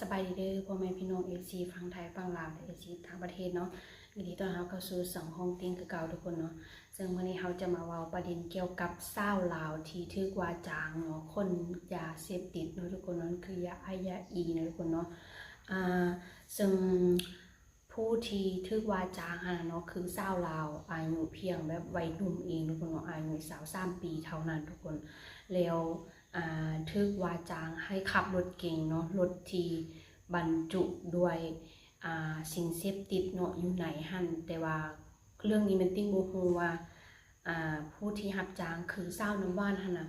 ສະບາຍດີເດີພໍ່ແມ່ພີ່ນ້ອງ ເອັຟຊີ ຝັ່ງໄທ ຝັ່ງລາວ ແລະ ເອັຟຊີ ຕ່າງປະເທດເນາະ. ຍິນດີຕ້ອນຮັບເຂົ້າສູ່ຊ່ອງຂອງຕິງຄືເກົ່າທຸກຄົນເນາະ. ເຊິ່ງມື້ນີ້ເຮົາຈະມາເວົ້າປະເດັນກ່ຽວກັບສາວລາວທີ່ຖືກວ່າຈ້າງເນາະ ຂົນຢາເສບຕິດເນາະທຸກຄົນເນາະ ຄືຢາໄອສ໌ ຢາອີເນາະທຸກຄົນເນາະ. ອ່າ ເຊິ່ງ ຜູ້ທີ່ຖືກວ່າຈ້າງຫັ້ນນະເນາະ ຄືສາວລາວອາຍຸພຽງແບບໄວໜຸ່ມເອງທຸກຄົນເນາະ ອາຍຸຊາວສາມປີເທົ່ານັ້ນທຸກຄົນ. ແລ້ວ ອ່າ ຖືກວ່າຈ້າງໃຫ້ຂັບລົດເກັງເນາະ ລົດທີ່ບັນຈຸດ້ວຍ ອ່າ ສິ່ງເສບຕິດເນາະຢູ່ໃນຫັ້ນ. ແຕ່ວ່າເລື່ອງນີ້ແມ່ນຕິງບໍ່ຮູ້ວ່າ ອ່າ ຜູ້ທີ່ຮັບຈ້າງຄືສາວນ້ຳຫວານຫັ້ນນະ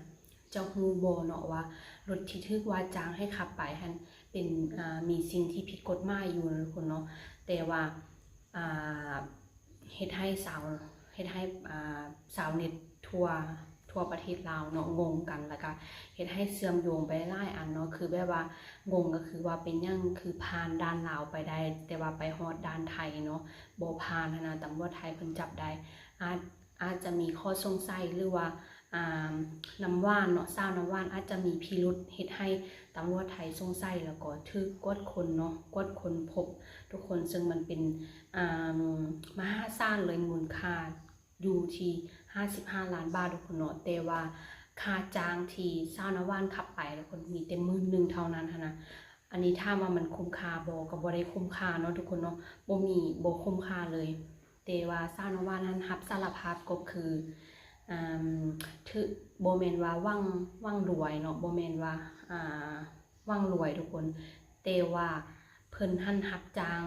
ຈະຮູ້ບໍ່ເນາະວ່າລົດທີ່ຖືກວ່າຈ້າງໃຫ້ຂັບໄປຫັ້ນເປັນ ອ່າ ມີສິ່ງທີ່ຜິດກົດໝາຍຢູ່ນະທຸກຄົນເນາະ. ແຕ່ວ່າ ອ່າ ເຮັດໃຫ້ຊາວ ເຮັດໃຫ້ ອ່າ ຊາວເນັດທົ່ວ ທົ່ວປະເທດລາວເນາະ ງົງກັນ ແລ້ວກະເຮັດໃຫ້ເຊື່ອມໂຍງໄປຫຼາຍອັນເນາະ ຄືແບບວ່າງົງກໍຄືວ່າເປັນຫຍັງຄືຜ່ານດ່ານລາວໄປໄດ້ ແຕ່ວ່າໄປຮອດດ່ານໄທເນາະ ບໍ່ຜ່ານຫັ້ນນະ ຕຳຫຼວດໄທເພິ່ນຈັບໄດ້. ອາດ ອາດຈະມີຂໍ້ສົງໄສ ຫຼືວ່າ ອ່າ ນ້ຳຫວານເນາະ ສາວນ້ຳຫວານອາດຈະມີພິລຸດ ເຮັດໃຫ້ຕຳຫຼວດໄທສົງໄສ ແລ້ວກໍຖືກກວດຄົ້ນເນາະ ກວດຄົ້ນພົບທຸກຄົນ. ເຊິ່ງມັນເປັນ ອ່າ ມະຫາສານເລີຍ ມູນຄ່າຢູ່ທີ່ຫ້າສິບຫ້າລ້ານບາດທຸກຄົນເນາະ. ແຕ່ວ່າຄ່າຈ້າງທີ່ສາວນ້ຳຫວານຂັບໄປທຸກຄົນ ມີແຕ່ໝື່ນໜຶ່ງເທົ່ານັ້ນຫັ້ນນະ. ອັນນີ້ຖາມວ່າມັນຄຸ້ມຄ່າບໍ່? ກໍບໍ່ໄດ້ຄຸ້ມຄ່າເນາະທຸກຄົນເນາະ ບໍ່ມີ ບໍ່ຄຸ້ມຄ່າເລີຍ. ແຕ່ວ່າສາວນ້ຳຫວານຫັ້ນຮັບສາລະພາບກໍຄື ອ່າ ຖື ບໍ່ແມ່ນວ່າຫວັງ ຫວັງລວຍເນາະ ບໍ່ແມ່ນວ່າ ອ່າ ຫວັງລວຍທຸກຄົນ ແຕ່ວ່າເພິ່ນຫັ້ນຮັບຈ້າງ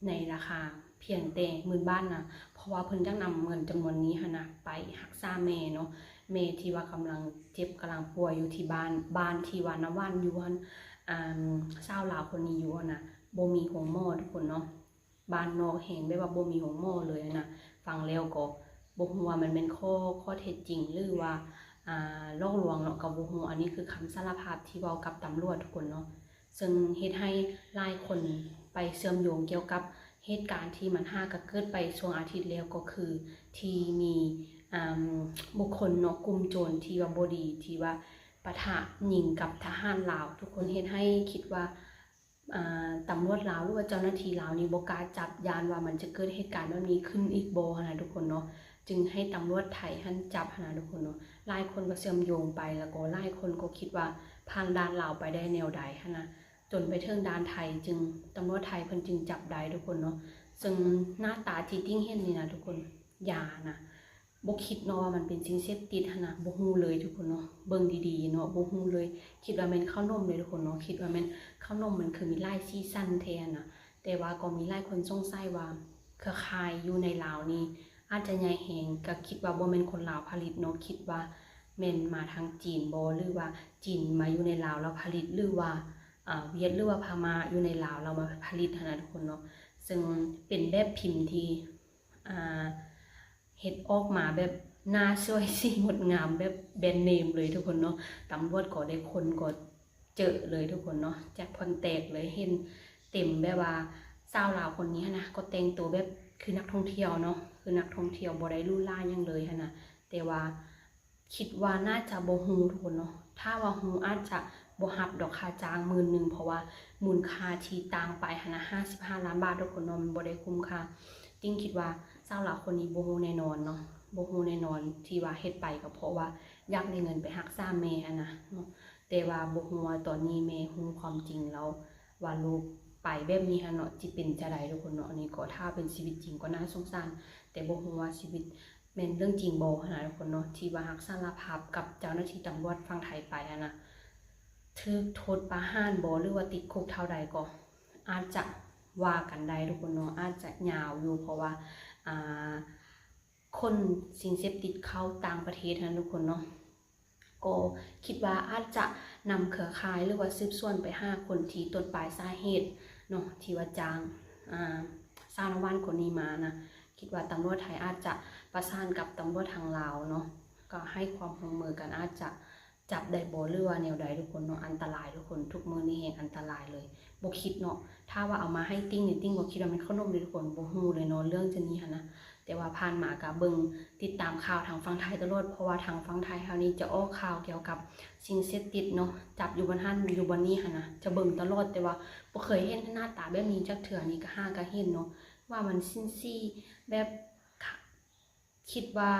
ໃນລາຄາພຽງແຕ່ໝື່ນບາດນະ ເພາະວ່າເພິ່ນຢາກນຳເງິນຈຳນວນນີ້ຫັ້ນນະໄປຮັກສາແມ່ເນາະ ແມ່ທີ່ວ່າກຳລັງເຈັບກຳລັງປ່ວຍຢູ່ທີ່ບ້ານ ບ້ານທີ່ວ່ານ້ຳຫວານຢູ່ຫັ້ນ ອ່າ ສາວລາວຄົນນີ້ຢູ່ຫັ້ນນະ ບໍ່ມີໂຮງໝໍທຸກຄົນເນາະ. ບ້ານນອກແຮງ ແບບວ່າບໍ່ມີໂຮງໝໍເລີຍຫັ້ນນະ. ຟັງແລ້ວກໍບໍ່ຮູ້ວ່າມັນແມ່ນຂໍ້ ຂໍ້ເທັດຈິງ ຫຼືວ່າ ອ່າ ຫຼອກລວງເນາະ ກໍບໍ່ຮູ້. ອັນນີ້ຄືຄຳສາລະພາບທີ່ເວົ້າກັບຕຳຫຼວດທຸກຄົນເນາະ ເຊິ່ງເຮັດໃຫ້ຫຼາຍຄົນໄປເຊື່ອມໂຍງກ່ຽວກັບເຫດການທີ່ມັນຫາກະເກີດໄປຊ່ວງອາທິດແລ້ວ ກໍຄືທີ່ມີ ອ່າ ບຸກຄົນເນາະ ກຸ່ມໂຈນທີ່ວ່າບໍ່ດີ ທີ່ວ່າປະທະຍິງກັບທະຫານລາວ ທຸກຄົນ ເຮັດໃຫ້ຄິດວ່າ ອ່າ ຕຳຫຼວດລາວ ຫຼືວ່າເຈົ້າໜ້າທີ່ລາວນີ້ບໍ່ກ້າຈັບ ຢ້ານວ່າມັນຈະເກີດເຫດການແບບນີ້ຂຶ້ນອີກບໍ່ຫັ້ນນະທຸກຄົນເນາະ ຈຶ່ງໃຫ້ຕຳຫຼວດໄທຫັ້ນຈັບຫັ້ນນະທຸກຄົນເນາະ. ຫຼາຍຄົນກໍເຊື່ອມໂຍງໄປ ແລ້ວກໍຫຼາຍຄົນກໍຄິດວ່າຜ່ານດ່ານລາວໄປໄດ້ແນວໃດຫັ້ນນະ ຈົນໄປເຖິງດ່ານໄທ ຈຶ່ງ ຕຳຫຼວດໄທເພິ່ນຈຶ່ງຈັບໄດ້ທຸກຄົນເນາະ. ເຊິ່ງໜ້າຕາທີ່ຕິ່ງເຫັນນີ້ນະທຸກຄົນ ຢານະ ບໍ່ຄິດເນາະວ່າມັນເປັນສິ່ງເສບຕິດຫັ້ນນະ ບໍ່ຮູ້ເລີຍທຸກຄົນເນາະ. ເບິ່ງດີໆເນາະ ບໍ່ຮູ້ເລີຍ ຄິດວ່າແມ່ນເຂົ້າໜົມເດ້ທຸກຄົນເນາະ ຄິດວ່າແມ່ນເຂົ້າໜົມ ມັນຄືມີຫຼາຍສີສັນແທ້ຫັ້ນນະ. ແຕ່ວ່າກໍມີຫຼາຍຄົນສົງໄສວ່າເຄືອຂ່າຍຢູ່ໃນລາວນີ້ອາດຈະໃຫຍ່ແຮງ ກໍຄິດວ່າບໍ່ແມ່ນຄົນລາວຜະລິດເນາະ ຄິດວ່າແມ່ນມາທາງຈີນບໍ່ ຫຼືວ່າຈີນມາຢູ່ໃນລາວແລ້ວຜະລິດ ຫຼືວ່າ ອ່າ ຫວຽດ ຫຼືວ່າພະມ້າຢູ່ໃນລາວແລ້ວມາຜະລິດຫັ້ນນະທຸກຄົນເນາະ. ເຊິ່ງເປັນແບບພິມທີ່ ອ່າ ເຮັດອອກມາແບບໜ້າສວຍສີງົດງາມ ແບບແບຣນເນມເລີຍທຸກຄົນເນາະ. ຕຳຫຼວດກໍໄດ້ຄົ້ນກໍເຈີເລີຍທຸກຄົນເນາະ ແຈັກພອດແຕກເລີຍ ເຫັນເຕັມ ແບບວ່າສາວລາວຄົນນີ້ຫັ້ນນະ ກໍແຕ່ງໂຕແບບຄືນັກທ່ອງທ່ຽວເນາະ ຄືນັກທ່ອງທ່ຽວ ບໍ່ໄດ້ຫຼູຫຼາຫຍັງເລີຍຫັ້ນນະ. ແຕ່ວ່າ ຄິດວ່າໜ້າຈະບໍ່ຮູ້ທຸກຄົນເນາະ ຖ້າວ່າຮູ້ອາດຈະບໍ່ຮັບດອກຄ່າຈ້າງໝື່ນໜຶ່ງ ເພາະວ່າມູນຄ່າທີ່ຕ່າງໄປຫັ້ນນະ ຫ້າສິບຫ້າລ້ານບາດທຸກຄົນເນາະ ມັນບໍ່ໄດ້ຄຸ້ມຄ່າ. ຕິ່ງຄິດວ່າສາວລາວຄົນນີ້ບໍ່ຮູ້ແນ່ນອນເນາະ ບໍ່ຮູ້ແນ່ນອນ ທີ່ວ່າເຮັດໄປກໍເພາະວ່າຢາກໄດ້ເງິນໄປຮັກສາແມ່ຫັ້ນນະເນາະ. ແຕ່ວ່າບໍ່ຮູ້ວ່າຕອນນີ້ແມ່ຮູ້ຄວາມຈິງແລ້ວວ່າລູກໄປແບບນີ້ຫັ້ນເນາະ ຊິເປັນຈັ່ງໃດທຸກຄົນເນາະ. ອັນນີ້ກໍຖ້າເປັນຊີວິດຈິງກໍໜ້າສົງສານ ແຕ່ບໍ່ຮູ້ວ່າຊີວິດ ແມ່ນເລື່ອງຈິງບໍ່ຫັ້ນນະທຸກຄົນເນາະ ທີ່ວ່າຮັບສາລະພາບກັບເຈົ້າໜ້າທີ່ຕຳຫຼວດຝັ່ງໄທໄປຫັ້ນນະ ຖືກໂທດປະຫານບໍ່ ຫຼືວ່າຕິດຄຸກເທົ່າໃດກໍອາດຈະວ່າກັນໄດ້ທຸກຄົນເນາະ ອາດຈະຍາວຢູ່ ເພາະວ່າ ອ່າ ຂົນສິ່ງເສບຕິດເຂົ້າຕ່າງປະເທດຫັ້ນນະທຸກຄົນເນາະ. ກໍຄິດວ່າອາດຈະນຳເຄືອຂ່າຍ ຫຼືວ່າສືບສວນໄປຫາຄົນທີ່ຕົ້ນປາຍສາເຫດເນາະ ທີ່ວ່າຈ້າງ ອ່າ ສາວນ້ຳຫວານຄົນນີ້ມານະ. ຄິດວ່າຕຳຫຼວດໄທອາດຈະປະສານກັບຕຳຫຼວດທາງລາວເນາະ ກໍໃຫ້ຄວາມຮ່ວມມືກັນ ອາດຈະຈັບໄດ້ບໍ່ ຫຼືວ່າແນວໃດທຸກຄົນເນາະ. ອັນຕະລາຍທຸກຄົນ ທຸກມື້ນີ້ແຮງອັນຕະລາຍເລີຍ ບໍ່ຄິດເນາະ ຖ້າວ່າເອົາມາໃຫ້ຕິ່ງນີ້ ຕິ່ງບໍ່ຄິດວ່າແມ່ນເຂົ້າໜົມເດ້ທຸກຄົນ ບໍ່ຮູ້ເລີຍເນາະ ເລື່ອງຈະນີ້ຫັ້ນນະ. ແຕ່ວ່າຜ່ານມາກໍເບິ່ງຕິດຕາມຂ່າວທາງຝັ່ງໄທຕະຫຼອດ ເພາະວ່າທາງຝັ່ງໄທເຮົານີ້ຈະອອກຂ່າວກ່ຽວກັບສິ່ງເສບຕິດເນາະ ຈັບຢູ່ບ່ອນຫັ້ນຢູ່ບ່ອນນີ້ຫັ້ນນະ ຈະເບິ່ງຕະຫຼອດ ແຕ່ວ່າບໍ່ເຄີຍເຫັນໜ້າຕາແບບນີ້ຈັກເທື່ອ ນີ້ກໍຫາກໍເຫັນເນາະ ວ່າມັນສິ້ນສີແບບ ຄ- ຄິດວ່າ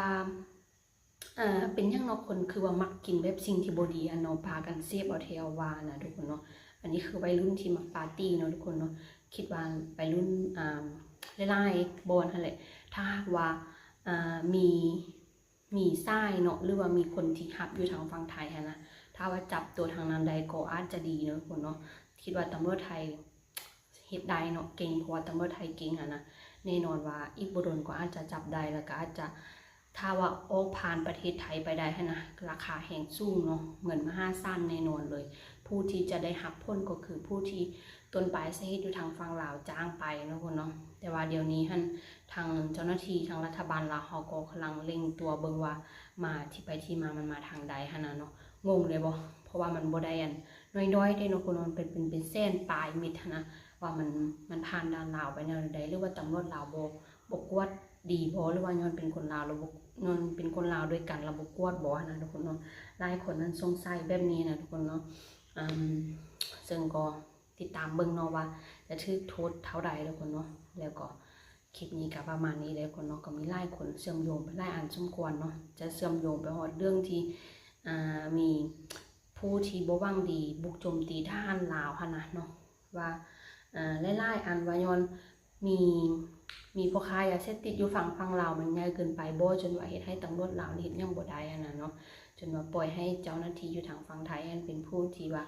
ເປັນຫຍັງເນາະ ຄົນຄືວ່າມັກກິນແບບສິ່ງທີ່ບໍ່ດີຫັ້ນເນາະ ພາກັນເສບເອົາແທ້ເອົາວ່ານະທຸກຄົນເນາະ. ອັນນີ້ຄືໄວລຸ້ນທີ່ມັກປາຕີ້ເນາະທຸກຄົນເນາະ ຄິດວ່າໄວລຸ້ນ ອ່າ ຫຼາຍໆບ່ອນຫັ້ນແຫຼະ ຖ້າຫາກວ່າ ອ່າ ມີ ມີສາຍເນາະ ຫຼືວ່າມີຄົນທີ່ຮັບຢູ່ທາງຝັ່ງໄທຫັ້ນນະ ຖ້າວ່າຈັບຕົວທາງນັ້ນໄດ້ກໍອາດຈະດີເນາະທຸກຄົນເນາະ. ຄິດວ່າຕຳຫຼວດໄທ ເຮັດໄດ້ເນາະ ເກັ່ງ ເພາະວ່າຕຳຫຼວດໄທເກັ່ງຫັ້ນນະ ແນ່ນອນວ່າອີກບໍ່ດົນກໍອາດຈະຈັບໄດ້ ແລ້ວກໍອາດຈະ ຖ້າວ່າອອກຜ່ານປະເທດໄທໄປໄດ້ຫັ້ນນະ ລາຄາແຮງສູງເນາະ ເງິນມະຫາສານແນ່ນອນເລີຍ. ຜູ້ທີ່ຈະໄດ້ຮັບຜົນກໍຄືຜູ້ທີ່ຕົ້ນປາຍສາເຫດຢູ່ທາງຝັ່ງລາວຈ້າງໄປເນາະ ທຸກຄົນເນາະ. ແຕ່ວ່າດຽວນີ້ຫັ້ນ ທາງເຈົ້າໜ້າທີ່ ທາງລັດຖະບານລາວເຮົາກໍກຳລັງເລັ່ງຕົວະເບິ່ງວ່າມາ ທີ່ໄປທີ່ມາມັນມາທາງໃດຫັ້ນນະເນາະ. ງົງເລີຍບໍ່ ເພາະວ່າມັນບໍ່ໄດ້ອັນ ນ້ອຍໆເດ້ເນາະ ຄົນມັນເປັນ ເປັນ ເປັນແສນປາຍເມັດຫັ້ນນະ ວ່າມັນ ມັນຜ່ານດ່ານລາວໄປແນວໃດ ຫຼືວ່າຕຳຫຼວດລາວບໍ່ ບໍ່ກວດດີບໍ່ ຫຼືວ່າຍ້ອນເປັນຄົນລາວແລ້ວບໍ່ ຍ້ອນເປັນຄົນລາວດ້ວຍກັນແລ້ວບໍ່ກວດບໍ່ຫັ້ນນະທຸກຄົນເນາະ. ຫຼາຍຄົນນັ້ນສົງໄສແບບນີ້ນະທຸກຄົນເນາະ. ເຊິ່ງກໍຕິດຕາມເບິ່ງເນາະວ່າຈະຖືກໂທດເທົ່າໃດທຸກຄົນເນາະ. ແລ້ວກໍຄລິບນີ້ກໍປະມານນີ້ແຫຼະທຸກຄົນເນາະ ກໍມີຫຼາຍຄົນເຊື່ອມໂຍງໄປຫຼາຍອັນສົມຄວນເນາະ ຈະເຊື່ອມໂຍງໄປຮອດເລື່ອງທີ່ ອ່າ ມີ ຜູ້ທີ່ບໍ່ຫວັງດີບຸກໂຈມຕີທະຫານລາວຫັ້ນນະເນາະ ວ່າ ເອີ ຫຼາຍໆອັນວ່າຍ້ອນມີ ມີພໍ່ຄ້າຢາເສບຕິດຢູ່ຝັ່ງ ຝັ່ງລາວມັນໃຫຍ່ເກີນໄປບໍ່ ຈົນວ່າເຮັດໃຫ້ຕຳຫຼວດລາວນີ້ເຮັດຫຍັງບໍ່ໄດ້ຫັ້ນນະເນາະ ຈົນວ່າປ່ອຍໃຫ້ເຈົ້າໜ້າທີ່ຢູ່ທາງຝັ່ງໄທຫັ້ນເປັນຜູ້ທີ່ວ່າ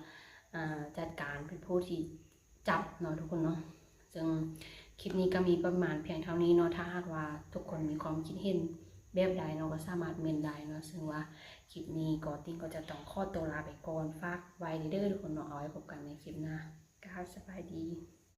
ເອີ ຈັດການ ເປັນຜູ້ທີ່ ຈັບເນາະທຸກຄົນເນາະ. ເຊິ່ງຄລິບນີ້ກໍມີປະມານພຽງເທົ່ານີ້ເນາະ ຖ້າຫາກວ່າທຸກຄົນມີຄວາມຄິດເຫັນແບບໃດເນາະ ກໍສາມາດເມັ້ນໄດ້ເນາະ. ເຊິ່ງວ່າຄລິບນີ້ກໍຕິ່ງກໍຈະຕ້ອງຂໍຕົວລາໄປກ່ອນ ຝາກໄວ້ເດີທຸກຄົນເນາະ ເອົາໄວ້ພົບກັນໃນຄລິບໜ້າ ກາບສະບາຍດີ.